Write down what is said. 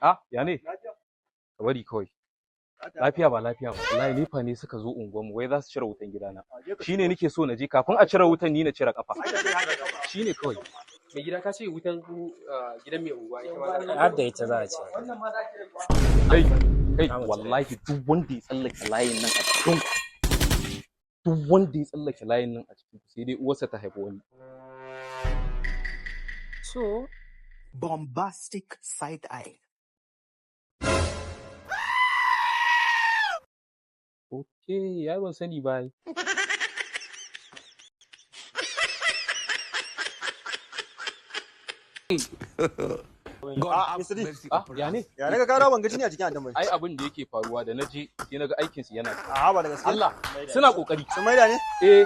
Ah, ya ne? Ka bari kawai. Lafiya ba lafiya ba. Wallahi NEPA ne suka zo unguwarmu, wai za su cire wutan gidana. Shine nake so na je kafin a cire wutan ni na cire kafa. Shine kawai. Mai gida, ka ce wutan gidan mai unguwa ita ma za a Har da ita za a ce. Kai, kai, wallahi duk wanda ya tsallake layin nan a cikin ku, duk wanda ya tsallake layin nan a cikin ku, sai dai uwarsa ta haifi wani. So, Bombastic side eye. Okay, ya ban sani ba ai. God have Mr. D. mercy Ah, upon ya ne? us. Ya naga kara ban gaji ne a jikin adam bai. Ai abin da yake faruwa, da naje sai naga aikin su yana. A ba da gaske. Allah, suna kokari. Sun maida ne? Eh.